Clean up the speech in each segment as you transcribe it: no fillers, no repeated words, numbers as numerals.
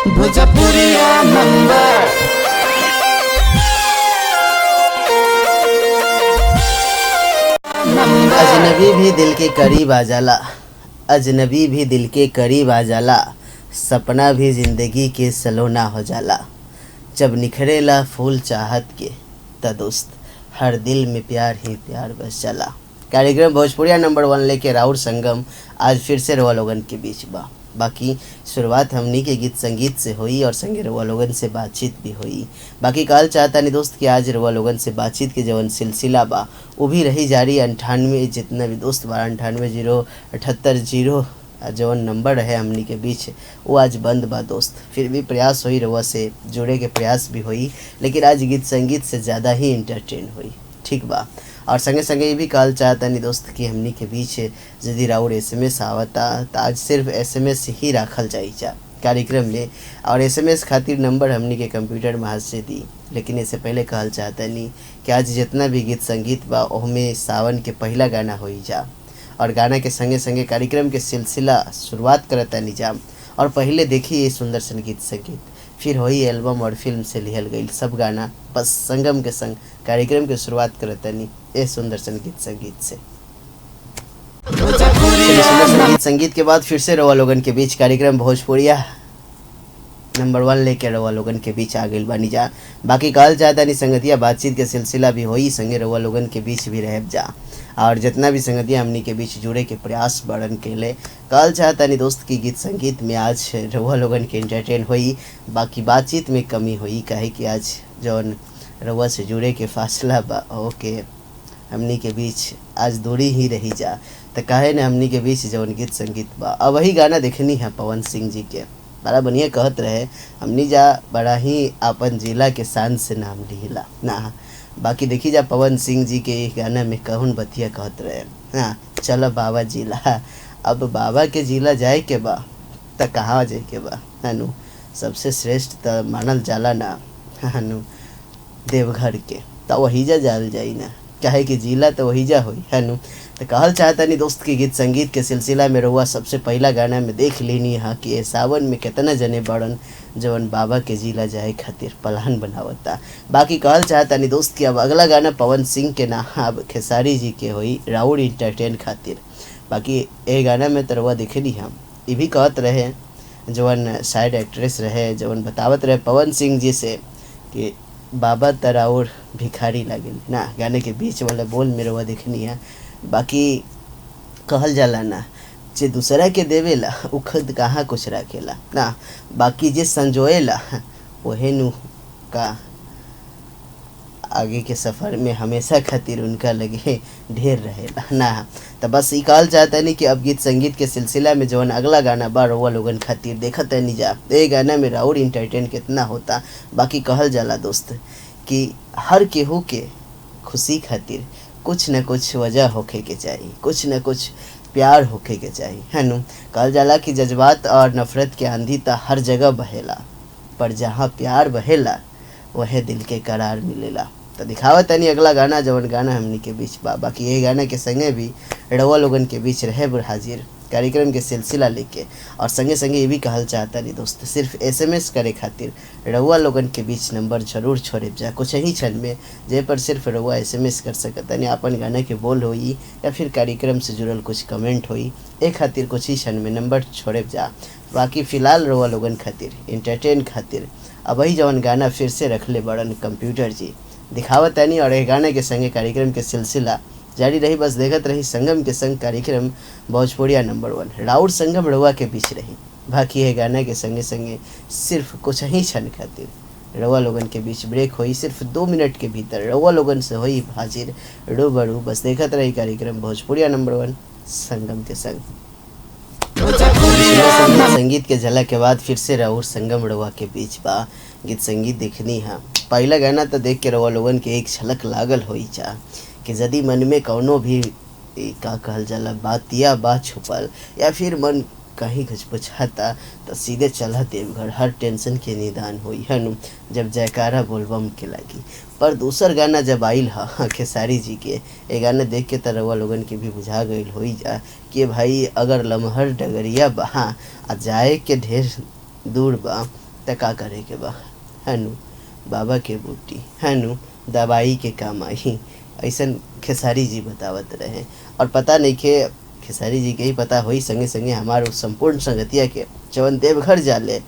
भोजपुरिया number. अजनबी भी दिल के करीब आ जाला, अजनबी भी दिल के करीब आ जाला, सपना भी जिंदगी के सलोना हो जाला। जब निखरेला फूल चाहत के त दोस्त हर दिल में प्यार ही प्यार बस जाला। कार्यक्रम भोजपुरिया नंबर वन लेके राउर संगम आज फिर से रवा लोगन के बीच बा। बाकी शुरुआत हमनी के गीत संगीत से होई और संगे रवा लोगन से बातचीत भी होई। बाकी कहल चाहता नहीं दोस्त कि आज रवा लोगन से बातचीत के जवन सिलसिला बा वो भी रही जारी। 98 जितना भी दोस्त बा 98 0 78 0 जवन नंबर रहे हमनी के बीच वो आज बंद बा दोस्त। फिर भी प्रयास होई, रवा से जुड़े के प्रयास भी होई, लेकिन आज गीत संगीत से ज़्यादा ही इंटरटेन होई, ठीक बा। और संगे संगे ये भी कहल चाहता नहीं दोस्त कि हमनी के बीच यदि राउर एसएमएस आवता तो आज सिर्फ एसएमएस ही राखल जाई जा कार्यक्रम में, और एसएमएस खातिर नंबर हमनी के कंप्यूटर में हाथ से दी। लेकिन इससे पहले कहल चाहता नहीं कि आज जितना भी गीत संगीत बा ओहमे सावन के पहला गाना होई जा, और गाना के संगे संगे कार्यक्रम के सिलसिला शुरुआत करता निजाम। और पहले देखिए ये सुंदर संगीत संगीत, फिर वही एल्बम और फिल्म से लिहल गई सब गाना। बस संगम के संग कार्यक्रम के शुरुआत करता नहीं ये सुंदर संगीत संगीत से। चलिए, सुंदर संगीत संगीत के बाद फिर से रवा लोगन के बीच कार्यक्रम भोजपुरिया नंबर वन लेके रवा लोगन के बीच आ गइल बानी जा। बाकी कहल चाहता नहीं संगतिया बातचीत के सिलसिला भी होई, संगे रवा लोगन के बीच भी रह जा, और जितना भी संगतिया हमनी के बीच जुड़े के प्रयास बड़न के ले कहल चाहता नहीं दोस्त की गीत संगीत में आज रवा लोगन के एंटरटेन होई, बाकी बातचीत में कमी होई, काहे कि आज जौन रवा से जुड़े के फासला बा ओके हमनी के बीच आज दूरी ही रही जा, तो काहे न हमनी के बीच जौन गीत संगीत बा। अब वही गाना देखनी है पवन सिंह जी के, बड़ा बढ़िया कहत रहे हमनी जा बड़ा ही अपन जिला के शान से नाम लिहिला ना। बाकी देखी जा पवन सिंह जी के गाना में कहून बतिया कहत रहे हाँ, चलो बाबा जिला। अब बाबा के जिला जाए के बा त कहाँ जाए के बा हनु, सबसे श्रेष्ठ त मानल जाला ना हनु देवघर के, त वही जा जाल जाई ना, काहे कि जिला तो वही जा होई हनु। तो कहल चाहता नहीं दोस्त की गीत संगीत के सिलसिला में रहुआ सबसे पहला गाना में देख लेनी हा कि ये सावन में कितना जने बड़न जवन बाबा के जिला जाए खातिर प्लान बनावता। बाकी कहल चाहता नहीं दोस्त कि अब अगला गाना पवन सिंह के ना अब खेसारी जी के होई राउर इंटरटेन खातिर। बाकी ये गाना में तो रहुआ देखे ली हम ये भी कहत रहे जवन साइड एक्ट्रेस रहे जवन बतावत रहे पवन सिंह जी से कि बाबा तराउर भिखारी लागिल ना, गाने के बीच वाला बोल में रहुआ देखनी है। बाकी कहल जाला ना जे दूसरा के देवेला उ खुद कहाँ कुछ रखेला ना, बाकी जे संजोएला वहे नु का आगे के सफ़र में हमेशा खातिर उनका लगे ढेर रहेला ना। तो बस ई कहल चाहता नहीं कि अब गीत संगीत के सिलसिला में जवन अगला गाना बा रउआ लोगन खातिर देखत नहीं जा, ए गाना में राउर इंटरटेन कितना होता। बाकी कहल जाला दोस्त कि हर केहू के खुशी खातिर कुछ न कुछ वजह होखे के चाही, कुछ न कुछ प्यार होखे के चाही है नु। कहल जाला कि जज्बात और नफ़रत के आंधी त हर जगह बहेला, पर जहाँ प्यार बहेला वह दिल के करार मिलेला। तो दिखावत तनी अगला गाना जवन गाना हमनी के बीच बा। बाकी ये गाना के संगे भी रउआ लोगन के बीच रहे बुर हाजिर कार्यक्रम के सिलसिला लेके। और संगे संगे ये भी कहल चाहता नहीं दोस्त सिर्फ एसएमएस करे खातिर रउआ लोगन के बीच नंबर जरूर छोड़े जा कुछ ही क्षण में, जे पर सिर्फ रउआ एसएमएस कर सकता नहीं, अपन गाना के बोल होई या फिर कार्यक्रम से जुड़ल कुछ कमेंट होई, ए खातिर कुछ ही क्षण में नंबर छोड़े जा। बाकी फ़िलहाल रउआ लोगन खातिर इंटरटेन खातिर अब वही जवन गाना फिर से रख ले बड़न कंप्यूटर जी दिखावत तनी, और ये गाने के संगे कार्यक्रम के सिलसिला जारी रही। बस देखत रही संगम के संग कार्यक्रम भोजपुरिया नंबर वन, राउर संगम रउआ के बीच रही। बाकी ये गाना के संगे संगे सिर्फ कुछ ही क्षण खातिर रउआ लोगन के बीच ब्रेक होई, सिर्फ 2 मिनट के भीतर रउआ लोगन से होई हाजिर रूबरू। बस देखत रही कार्यक्रम भोजपुरिया नंबर वन संगम के संग। संगीत के झलक के बाद फिर से राउर संगम रउआ के बीच बा गीत संगीत देखनी है। पहला गाना तो देख के रउआ लोगन के एक झलक लागल होई जा कि यदि मन में कौनो भी का कहल जाला बातिया बात छुपल या फिर मन कहीं घचपछाता तो सीधे चला देवघर, हर टेंशन के निदान होई हनु जब जयकारा बोलबम के लागी। पर दूसर गाना जब आइल हा खेसारी जी के, ये गाना देख के रउआ लोगन के भी बुझा गइल होई जा कि भाई अगर लमहर डगरिया बा आ जाए के ढेर दूर बा त का करे के बा, हनु बाबा के बूटी हनु दवाई के काम आई, ऐसन खेसारी जी बतावत रहे। और पता नहीं के खेसारी जी के ही पता होई, संगे संगे हमार संपूर्ण संगतिया के जवन देवघर जाले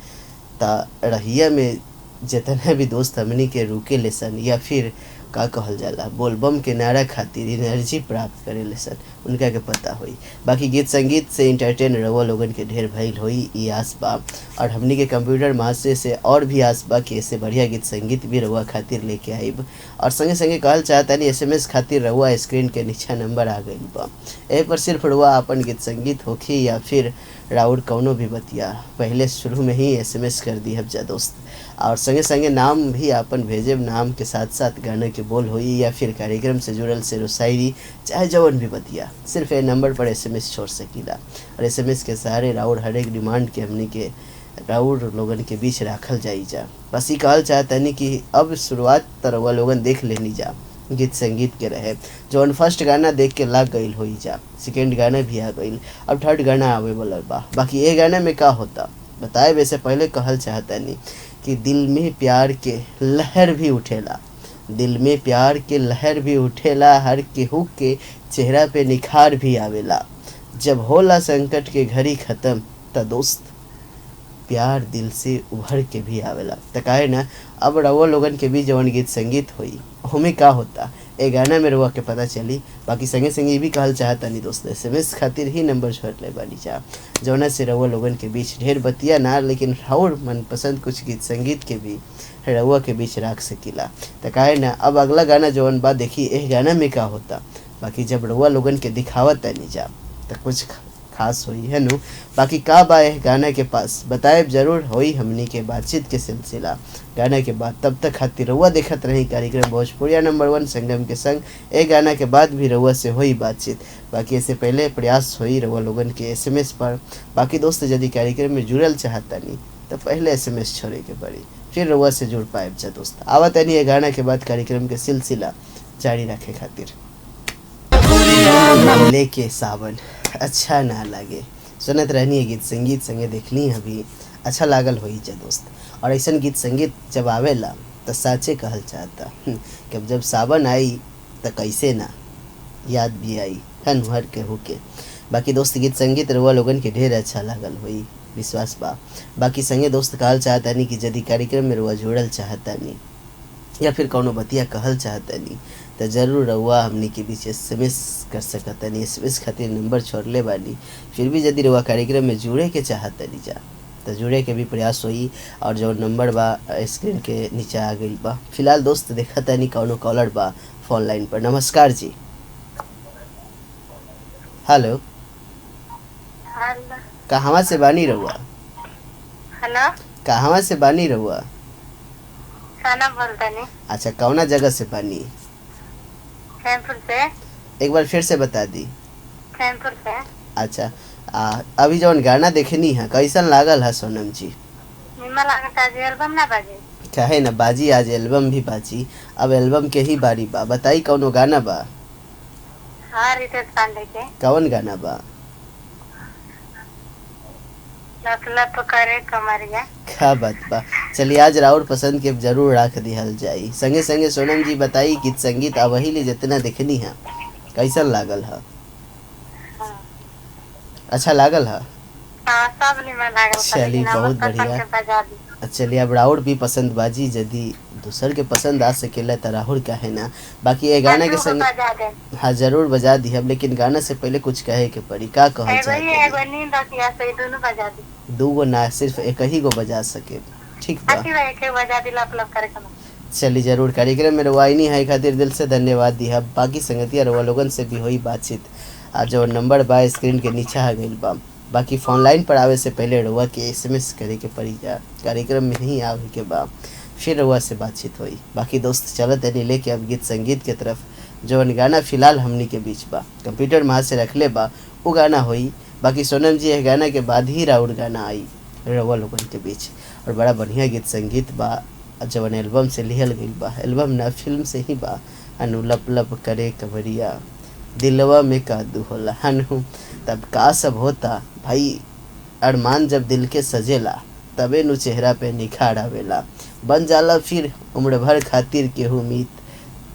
त रहिया में जितना भी दोस्त हमनी के रुके ले सन या फिर का कहल जाला बोलबम के नारा खातिर एनर्जी प्राप्त करे ले सन, उनका के पता होई। बाकी गीत संगीत से इंटरटेन रहुआ लोगन के ढेर भइल होई ई आस बा, और हमनी के कंप्यूटर महाशय से और भी आस बा कि ऐसे बढ़िया गीत संगीत भी रहुआ खातिर लेके आइब। और संगे संगे कहल चाहतानी एसएमएस खातिर रहुआ स्क्रीन के नीचा नंबर आ गइल बा, एही पर सिर्फ रहुआ अपन गीत संगीत होखी या फिर राउर कौनो भी बतिया पहले शुरू में ही एसएमएस कर दिहब जा दोस्त। और संगे संगे नाम भी आपन भेजेब, नाम के साथ साथ गाने के बोल होई या फिर कार्यक्रम से जुड़ल शेरो शायरी चाहे जवन भी बतिया, सिर्फ ए नंबर पर एसएमएस छोड़ सकीला। और एसएमएस के सहारे राउर हरेक डिमांड के हमनी के राउर लोगन के बीच राखल जाई जा। बस ई कहल चाहतनी कि अब शुरुआत त रउआ लोगन देख लेनी जा गीत संगीत के रहे, जवन फर्स्ट गाना देख के लाग गईल होई जा, सेकेंड गाना भी आ गईल, अब थर्ड गाना आवे वाला बा। बाकी ए गाना में का होता बताए वैसे पहले कहल चाहतनी कि दिल में प्यार के लहर भी उठेला, दिल में प्यार के लहर भी उठेला, हर केहू के चेहरा पे निखार भी आवेला, जब होला संकट के घड़ी ख़त्म त दोस्त प्यार दिल से उभर के भी आवेला। त काहे ना अब रउआ लोगन के भी जवन गीत संगीत होई होमे का होता ए गाना में रउआ के पता चली। बाकी संगे संगे ई भी कहल चाहतनी दोस्त एसएमएस खातिर ही नंबर छोड़ले बानी जा, जौना से रउआ लोगन के बीच ढेर बतिया ना लेकिन और मनपसंद कुछ गीत संगीत के भी रउआ के बीच राख सकीला। त काहे ना अब अगला गाना जवन बा देखी एह गाना में का होता। बाकी जब रउआ लोगन के दिखावत तनी जा त कुछ खास होई है नु। बाकी का बा एह गाना के पास बताएब जरूर होई हमनी के बातचीत के सिलसिला गाना के बाद। तब तक खातिर रउआ देखत रही कार्यक्रम भोजपुरिया नंबर 1 संगम के संग। ए गाना के बाद भी रउआ से होई बातचीत, बाकी इससे पहले प्रयास होई रउआ लोगन के एसएमएस पर। बाकी दोस्त यदि कार्यक्रम में जुड़ल चाहतनी तो पहले एसएमएस छोड़े के पड़ी, फिर रउआ से जुड़ पाएब जा दोस्त। आवतनी ए गाना के बाद कार्यक्रम के सिलसिला जारी रखे खातिर। लेके सावन अच्छा ना लागे सुनत रहनी है गीत संगीत संगे देखली अभी अच्छा लागल होई जा दोस्त। और ऐसा गीत संगीत जब आवेला तो साचे कहल चाहता कि अब जब सावन आई तो कैसे ना याद भी आई हन हर के होके। बाकी दोस्त गीत संगीत रउआ लोगन के ढेर अच्छा लागल होई विश्वास बा। बाकी संगे दोस्त कहल चाहतानी कि यदि कार्यक्रम में रउआ जुड़ल चाहतानी या फिर कौनो बतिया कहल चाहतानी तो जरूर रउआ हमनी के बीच एसएमएस कर सकतनी। एसएमएस खातिर नंबर छोड़ले बानी, फिर भी यदि रउआ कार्यक्रम में जुड़े के चाहतनी जा तो जुड़े के भी प्रयास होई। और जो नंबर बा स्क्रीन के नीचे आ गइल बा। फिलहाल दोस्त देखतनी कौनो कॉलर बा फोन लाइन पर। नमस्कार जी। हेलो, कहवा से बानी रउआ? हेलो, कहवा से बानी रउआ? साना बोलतनी। अच्छा, कौना जगह से बानी? चैनपुर से। एक बार फिर से बता दी। चैनपुर से। अच्छा, अभी जौन गाना देखनी है कैसन लागल है सोनम जी? निमन लागत। आज एल्बम ना बाजी? काहे ना बाजी, आज एल्बम भी बाजी। अब एल्बम के ही बारी बा, बताई कौनो गाना बा? हाँ, रितेश पांडे के। कौन गाना बा? लप लप करे कमरिया। क्या बात बा। चलिए आज राउर पसंद के जरूर राख दिहल जाई। संगे संगे सोनम जी बताई गीत संगीत अब ले जितना देखनी है कैसन लागल है? अच्छा लागल है? हाँ, सब निमन लागल। चलिए बहुत बढ़िया। चलिए अब राउर भी पसंद बाजी, यदि दूसर के पसंद आ सकेला तो राहुल का है ना। बाकी ये गाना के संग हाँ जरूर बजा दी हम, लेकिन गाना से पहले कुछ कहे के पड़ी। का कहल चाहते? दू गो ना, सिर्फ एक ही गो बजा सके, ठीक बा? चलिए जरूर कार्यक्रम में रवाइनी है खातिर दिल से धन्यवाद दिया। बाकी संगतिया रवा लोगन से भी हुई बातचीत। आज जो नंबर बा स्क्रीन के नीचे आ गइल बा। बाकी फोन लाइन पर आवे से पहले रउआ के एसएमएस करे के पड़ी जा, कार्यक्रम में ही आवे के बा, फिर रउआ से बातचीत होई। बाकी दोस्त चलत है लेके अब गीत संगीत के तरफ। जौन गाना फिलहाल हमनी के बीच बा कंप्यूटर महा से रखले बा वो गाना होई। बाकी सोनम जी यह गाना के बाद ही राउर गाना आई रउआ लोगन के बीच। और बड़ा बढ़िया गीत संगीत बा जवन एल्बम से लिहल गइल बा, एल्बम ना फिल्म से ही बा। अनु लप लप करे कमरिया दिलवा में कादू होला हनु, तब का सब होता भाई। अरमान जब दिल के सजेला तबे नु चेहरा पे निखार आवेला। बन जाला फिर उम्र भर खातिर केहू मीत,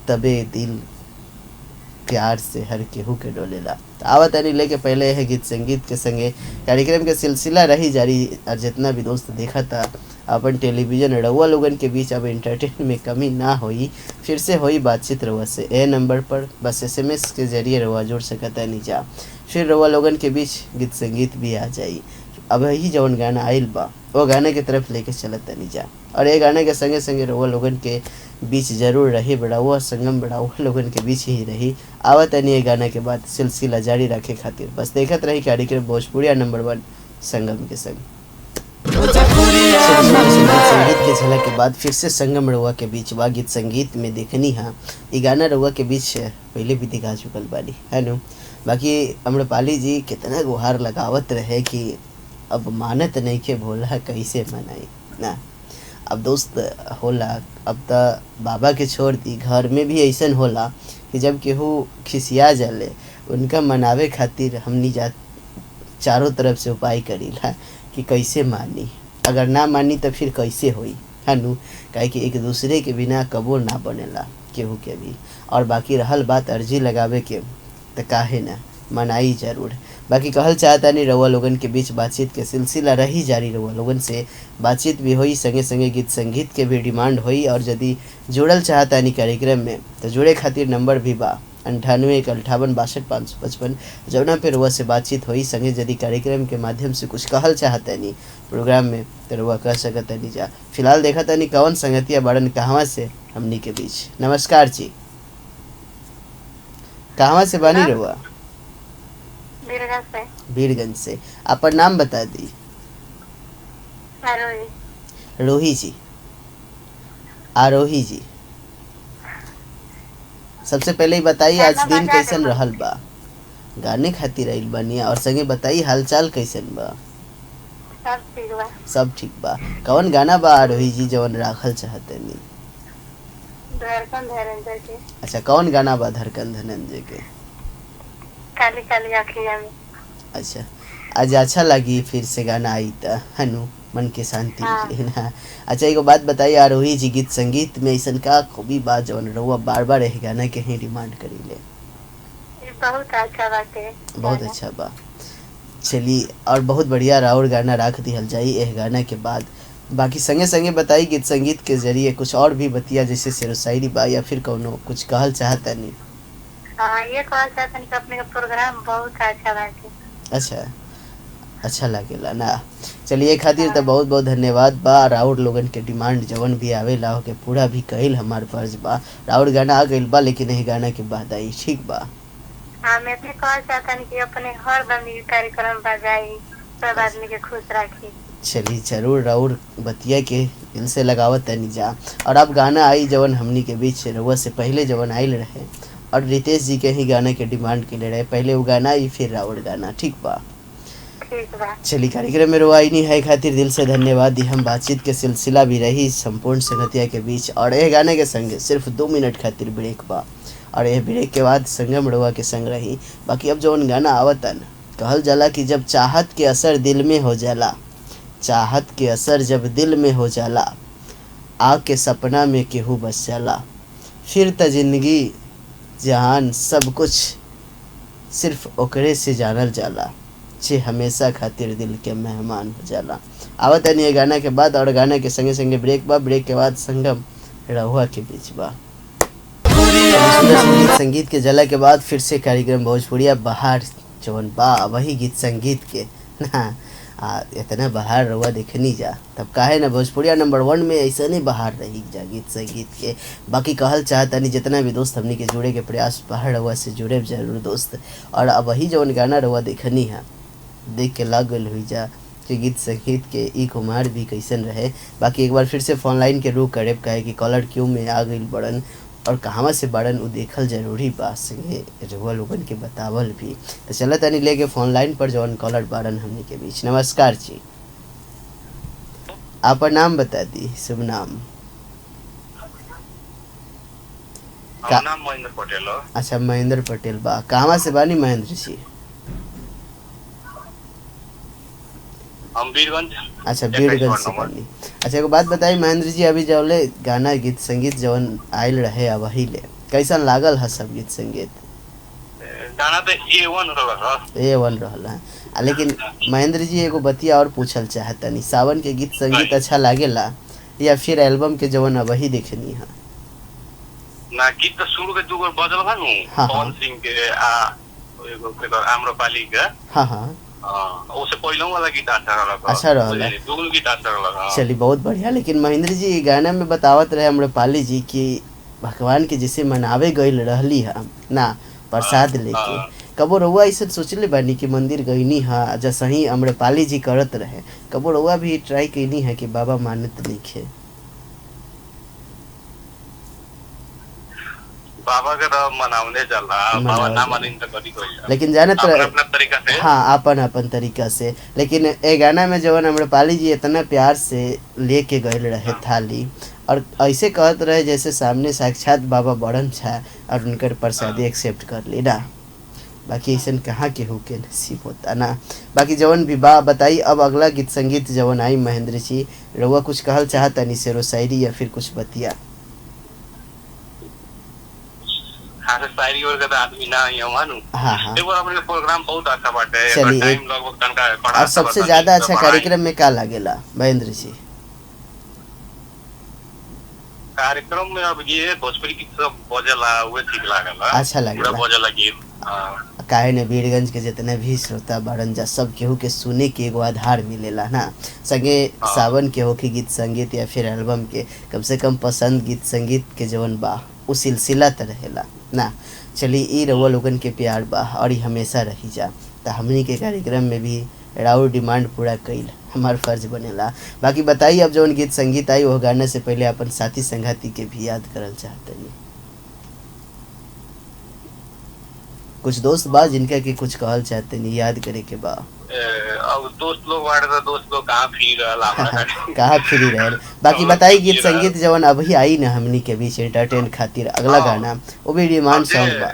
तबे दिल प्यार से हर केहू के डोलेला। तो आवत आनी लेके पहले है गीत संगीत के संगे कार्यक्रम के सिलसिला रही जारी। और जितना भी दोस्त देखा था अपन टेलीविजन रउआ लोगन के बीच अब एंटरटेन में कमी ना होई, फिर से होई बातचीत रउआ से ए नंबर पर बस SMS के जरिए रउआ जुड़ सकता नहीं जा। फिर रउआ लोगन के बीच गीत संगीत भी आ जाई। अब ही जौन गाना आइल बा वो गाने के तरफ लेके चलत नहीं जा। और ये गाने के संगे संगे रउआ लोगन के बीच जरूर रही, बढ़ावा संगम बढ़ावा लोगन के बीच ही रही। आवत नहीं ये गाने के बाद सिलसिला जारी रखे खातिर बस देखत रही कार्यक्रम भोजपुरिया नंबर 1 संगम के संग। संगीत के झलक के बाद फिर से संगम रउआ के बीच बा गीत संगीत में देखनी हा। ये गाना रउआ के बीच पहले भी दिखा चुकल बानी है नु। बाकी अम्रपाली जी कितना गुहार लगावत रहे कि अब मानत नहीं के भोला कैसे मनाई ना। अब दोस्त होला, अब त बाबा के छोड़ दी, घर में भी ऐसा होला कि जब केहू खिसिया जाले उनका मनावे खातिर हमनी जा चारों तरफ से उपाय करीला कि कैसे मानी, अगर ना मानी तो फिर कैसे होई है नु। काहे कि एक दूसरे के बिना कबो ना बनेला केहू के भी। और बाकी रहल बात अर्जी लगावे के, तो काहे ना मनाई जरूर। बाकी कहल चाहता नहीं रउआ लोगन के बीच बातचीत के सिलसिला रही जारी, रउआ लोगन से बातचीत भी होई, संगे संगे गीत संगीत के भी डिमांड होई। और यदि जुड़ल चाहता नहीं कार्यक्रम में तो जुड़े खातिर नंबर भी बा 98 1 58 62 555, जौना पे रउआ से बातचीत होई। संगे यदि कार्यक्रम के माध्यम से कुछ कहल चाहता नहीं प्रोग्राम में तो रउआ कह सकता नहीं जा। फिलहाल देखा तनी कौन संगतिया बड़न कहवा से हमनी के बीच। नमस्कार जी, कहवा से बानी रउआ? बीरगंज से। बीरगंज से। अपन नाम बता दी। आरोही। रोही जी, आरोही जी, सबसे पहले ही बताइए आज दिन कैसन रहल बा? गाने खातिर आइल बानी और संगे बताई हालचाल कैसन बा? सब ठीक बा। सब ठीक बा। कौन गाना बा आरोही जी जवन राखल चाहतनी? धड़कन धनंजय के। अच्छा, कौन गाना बा धड़कन धनंजय के? काली काली अखियां में। अच्छा, आज अच्छा लगी फिर से गाना आई त हनु मन के शांति मिली ना। अच्छा, एगो बात बताइए आरोही जी, गीत संगीत में ऐसन का खूबी बात जवन रउआ बार बार एह गाना के ही डिमांड करीले? ये बहुत अच्छा बात है। बहुत अच्छा बा। चलिए, और बहुत बढ़िया राउर गाना राख दिहल जाई एह गाना के बाद। बाकी संगे संगे बताई गीत संगीत के जरिए कुछ और भी बतिया, जैसे शेरो शायरी बा या फिर कौनो कुछ कहल चाहता नहीं? हाँ, ये कहल चाहतनी कि अपने का प्रोग्राम बहुत अच्छा बाटे। अच्छा, अच्छा लागेला ना। चलिए, खातिर तो बहुत बहुत धन्यवाद बा। राउर लोगन के डिमांड जवन भी आवेला के पूरा भी कहिल हमार फर्ज बा। राउर गाना आ गइल बा, लेकिन एह गाना के बाद आई ठीक बा। हाँ, मैं अपने कहल चाहतनी कि अपने हर दम ये कार्यक्रम बजाई, सब आदमी के खुश रखी। चलिए, जरूर राउर बतिया के दिल से लगावत तनी जा। और अब गाना आई जवन हमनी के बीच रउआ से पहले जवन आइल रहे और रितेश जी के ही गाना के डिमांड के ले रहे, पहले वो गाना आई फिर राउर गाना, ठीक बा? ठीक बा। चलिए, कार्यक्रम में रुआई नहीं है खातिर दिल से धन्यवाद दी। हम बातचीत के सिलसिला भी रही संपूर्ण संगतिया के बीच। और यह गाने के संग सिर्फ 2 मिनट खातिर ब्रेक बा और यह ब्रेक के बाद संगम रुआ के संग रही। बाकी अब जौन गाना आवतन, कहल जाला कि जब चाहत के असर दिल में हो जाला, चाहत के असर जब दिल में हो जाला, आग के सपना में केहू बस जाला, फिर त जिंदगी जहान सब कुछ सिर्फ ओकरे से जानल जाला, जे हमेशा खातिर दिल के मेहमान हो जाला। आवत ये गाना के बाद और गाना के संगे संगे ब्रेक बा, ब्रेक के बाद संगम रहुआ के बीच बा। संगीत संगीत के जला के बाद फिर से कार्यक्रम भोजपुरिया बहार जवन बा वही गीत संगीत के ना इतना बहार रहुआ देखनी जा, तब काहे ना भोजपुरिया नंबर 1 में ऐसा नहीं बहार रही जा गीत संगीत के। बाकी कहल चाहता नहीं जितना भी दोस्त हमनी के जुड़े के प्रयास बहार रहुआ से जुड़े जरूर दोस्त। और अब वही जवन गाना रहुआ देखनी है, देख के लाग गइल हुई जा कि गीत संगीत के ई कुमार भी कैसन रहे। बाकी एक बार फिर से फोन लाइन के रुख करे, काहे कि कॉलर क्यू में आ गइल बड़न और कहवा से बड़न उ देखल जरूरी बा, संगे रउआ लोगन के बतावल भी। तो चल तनी लेके फोन लाइन पर जवन कॉलर बाड़न हमनी के बीच। नमस्कार जी, आपन नाम बता दी, शुभ नाम? नाम महेंद्र पटेल हो। अच्छा, महेंद्र पटेल बा। कहवा से बानी महेंद्र जी? हम वीरगंज। अच्छा, वीरगंज से बानी। अच्छा, एगो बात बताई महेंद्र जी, अभी जौले गाना गीत संगीत जवन आयल रहे अब ले कैसन लागल है सब गीत संगीत? गाना तो A1 रहल। A1 रहल है। लेकिन महेंद्र जी एगो बतिया और पूछल चाहतनी, सावन के गीत संगीत अच्छा लागेला या फिर एल्बम के जवन अब ही देखनी है? ना, गीत तो शुरू के दूगो बजल बा नु। हाँ। पवन सिंह के आ एगो के आम्रपाली के। हाँ हाँ। उससे पहले वाला गीत अच्छा रहल। अच्छा रहल। दूगो गीत अच्छा रहल। चलिए, बहुत बढ़िया। लेकिन महेंद्र जी गाना में बतावत रहे आम्रपाली जी कि भगवान के जैसे मनावे गईल रहली है ना प्रसाद लेके, कबो रउआ ऐसे सोचले बानी कि मंदिर गईनी है जैसे ही आम्रपाली जी करत रहे, कबो रउआ भी ट्राई कईनी है कि बाबा मानत नइखे? बाबा के तो मनावने जाला, बाबा ना मानिन त कदी कोई। लेकिन जानत रहे अपना तरीका से। हाँ, अपन अपन तरीका से। लेकिन ए गाना में जवन आम्रपाली जी इतना प्यार से लेके गए रहे थाली और ऐसे कहत रहे जैसे सामने साक्षात बाबा बड़न छा और उनकर प्रसादी एक्सेप्ट कर ली ना। बाकी ऐसा कहाँ केहू के नसीब होता ना। बाकी जवन भी बा बताई। अब अगला गीत संगीत जवन आई महेंद्र जी, रउआ कुछ कहल चाहता नहीं शेरो शायरी या फिर कुछ बतिया? हाँ, शायरी और के आदमी ना ही हम। हाँ हाँ। एक बार अपने प्रोग्राम बहुत अच्छा बाटे। टाइम लगभग तनका। और सबसे ज्यादा अच्छा कार्यक्रम में का लागेला महेंद्र जी? कार्यक्रम में अब ये भोजपुरी गीत सब बजेला, उहे ठीक लागेला। अच्छा लागेला, बजेला गीत। काहे ने वीरगंज के जितने भी श्रोता बारन जा सब केहू के सुने के एगो आधार मिलेला ना, संगे सावन के होके गीत संगीत या फिर एल्बम के कम से कम पसंद गीत संगीत के जवन बा उ सिलसिला त रहेला ना। चली, ई रउआ लोगन के प्यार बा और ई हमेशा रही जा, त हमनी के कार्यक्रम में भी राउर डिमांड पूरा कईल हमार फर्ज बनेला। बाकी बताई अब जवन गीत संगीत आई वो गाने से पहले अपन साथी संगाती के भी याद करल चाहतनी। कुछ दोस्त बा जिनका के कुछ कहल चाहते नहीं याद करे के बा? अब दोस्त लोग बाड़े त दोस्त लोग कहाँ फ्री रहल हमरा, कहाँ फ्री रहल। बाकी बताई गीत संगीत जवन अभी आई ना हमनी के बीच एंटरटेन खातिर अगला गाना, वो भी डिमांड सॉन्ग बा,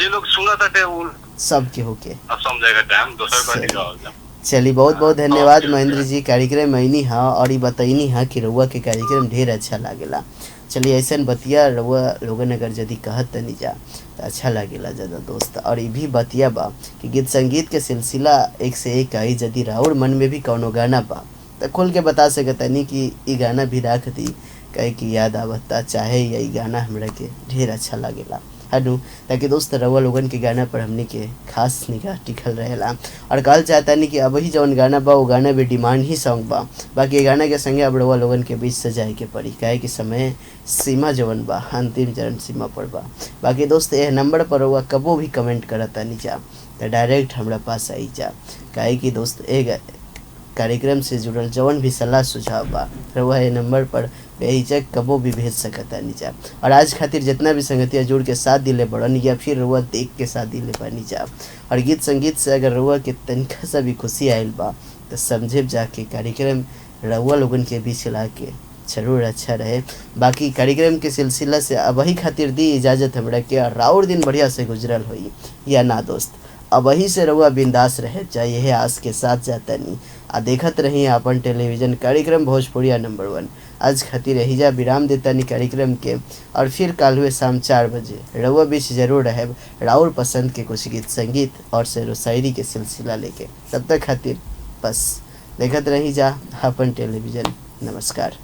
जे लोग सुनत हटे उ सब के होके अब समझेगा टाइम दोसर कथी रहल। चलिए, बहुत बहुत धन्यवाद महेंद्र जी। कार्यक्रम आईनी हाँ और ये बतैनी हाँ कि रउआ के कार्यक्रम ढेर अच्छा लागेला। चलिए, ऐसा बतिया रउआ लोगन अगर यदि कहत तनी जा तो अच्छा लागेला ज़्यादा दोस्त। और ये भी बतिया बा कि गीत संगीत के सिलसिला एक से एक आई, यदि राउर मन में भी कौनो गाना बा तो खोल के बता सकतनी कि ई गाना भी राख दी, कहे कि याद आवता चाहे या ई गाना हमरा के ढेर अच्छा लागेला हनु, ताकि दोस्त रउआ लोगन के गाना पर हमने के खास निगाह टिकल रहेला। और कहल चाहता नहीं कि अब ही जौन गाना बा वो गाना भी डिमांड ही सॉन्ग बा। बाकी ये गाना के संगे अब रउआ लोगन के बीच से जाए के पड़ी, काहे कि समय सीमा जवन बा अंतिम चरण सीमा पर बा। बाकी दोस्त यह नंबर पर रउआ कबो भी कमेंट करता नहीं जा तो डायरेक्ट हमरा पास आई जा, काहे कि दोस्त एक कार्यक्रम से जुड़ल जवन भी सलाह सुझाव बा रउआ ये नंबर पर बेहिचक कबो भी भेज सकता जा। और आज खातिर जितना भी संगतिया जुड़ के साथ दिले बड़न या फिर रउआ देख के साथ दिले बानी जा, और गीत संगीत से अगर रउआ के तनिका सा भी खुशी आयल बा तो समझे जाके कार्यक्रम रउआ लोगन के बीच ला के जरूर अच्छा रहे। बाकी कार्यक्रम के सिलसिला से अब वही खातिर दी इजाज़त हमरा के, और राउर दिन बढ़िया से गुजरल होई या ना दोस्त, अब वही से रउआ बिंदास रहे चाहे यह आस के साथ जाता नहीं आ देखत रही अपन टेलीविज़न कार्यक्रम भोजपुरिया नंबर 1। आज खातिर रही जा विराम देता नहीं कार्यक्रम के, और फिर कल हुए शाम 4 बजे रउआ बीच जरूर रहे राउर पसंद के कुछ गीत संगीत और शेरो शायरी के सिलसिला लेके। तब तक खातिर बस देखत रही जा अपन टेलीविज़न। नमस्कार।